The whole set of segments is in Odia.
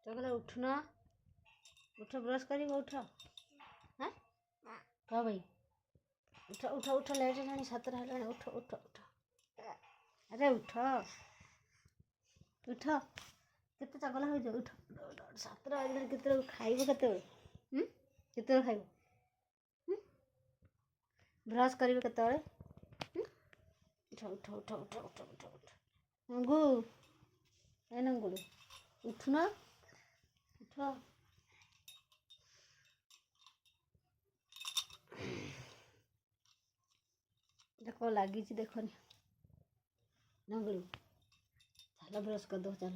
ଚଗଲା ଉଠୁନ, ଉଠ, ବ୍ରସ୍ କରିବ, ଉଠ। ହଁ କହ ଭାଇ, ଉଠ ଉଠ ଉଠ, ଲେଟ୍ ହେଲାଣି, 7ଟା ହେଲାଣି, ଉଠ ଉଠ ଉଠ। ଆରେ ଉଠ ଉଠ, କେତେ ଚଗଲା ହେଉଛ, ଉଠ। 7ଟା ବାଜିଲାଣି, କେତେବେଳେ ଖାଇବ? କେତେବେଳେ କେତେବେଳେ ଖାଇବ? ବ୍ରସ୍ କରିବ କେତେବେଳେ? ଉଠ ଉଠ ଉଠ ଉଠ ଉଠ ଉଠ ଉଠ। ନଙ୍ଗୁ, ଏ ନଙ୍ଗୁଳୁ, ଉଠୁନ, ଉଠ। ଦେଖ ଲାଗିଛି, ଦେଖନି ନଙ୍ଗୁଳୁ। ଚାଲ ବ୍ରସ୍ କରିଦେବ, ଚାଲ।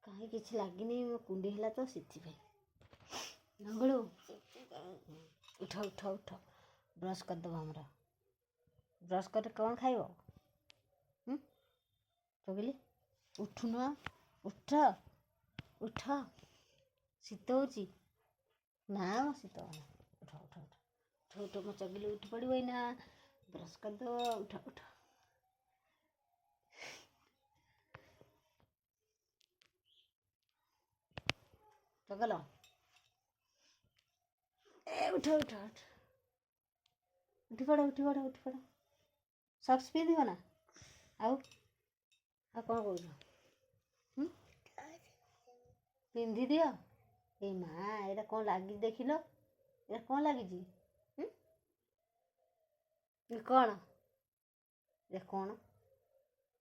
କାହିଁ କିଛି ଲାଗିନି, ମୋ କୁଣ୍ଡି ହେଲା ତ ସେଥିପାଇଁ। ନଙ୍ଗୁଳୁ ଉଠ ଉଠ ଉଠ, ବ୍ରସ୍ କରିଦେବ ଆମର। ବ୍ରସ୍ କଲେ କ'ଣ ଖାଇବ? ଚଗିଲି ଉଠୁନ, ଉଠ ଉଠ। ଶୀତ ହେଉଛି ନା? ଶୀତ ଉଠ ଉଠ ଉଠ ଉଠ ଉଠ। ମୋ ଚଗିଲି ଉଠି ପଡ଼ିବ ଏଇନା, ବ୍ରସ୍ କରିଦେବ। ଉଠ ଉଠ ଚଗଲ, ଏ ଉଠ ଉଠ ଉଠ, ଉଠି ପଡ଼ ଉଠି ପଡ଼ ଉଠି ପଡ଼। ସକ୍ସ ପିନ୍ଧିବ ନା? ଆଉ ଆଉ କ'ଣ କହୁଛ? ପିନ୍ଧିଦିଅ। ଏ ମା, ଏଇଟା କ'ଣ ଲାଗିଛି ଦେଖିଲ? ଏଇଟା କ'ଣ ଲାଗିଛି? କ'ଣ ଏ? କ'ଣ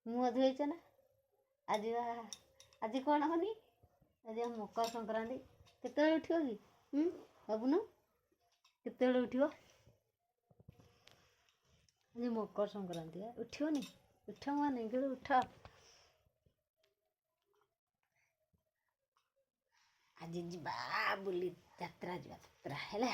ମୁହଁ ଧୋଇଛ ନା ଆଜି? ଆଜି କ'ଣ ହନି? ଆଜି ମକର ସଂକ୍ରାନ୍ତି। କେତେବେଳେ ଉଠିବ କି ବାବୁନୁ? କେତେବେଳେ ଉଠିବ? ଆଜି ମକର ସଂକ୍ରାନ୍ତି, ଉଠିବନି? ଉଠ ମା ନେଙ୍ଗେଳୁ, ଉଠ। ଆଜି ଯିବା ବୁଲି, ଯାତ୍ରା ଯିବା, ଯାତ୍ରା ହେଲା।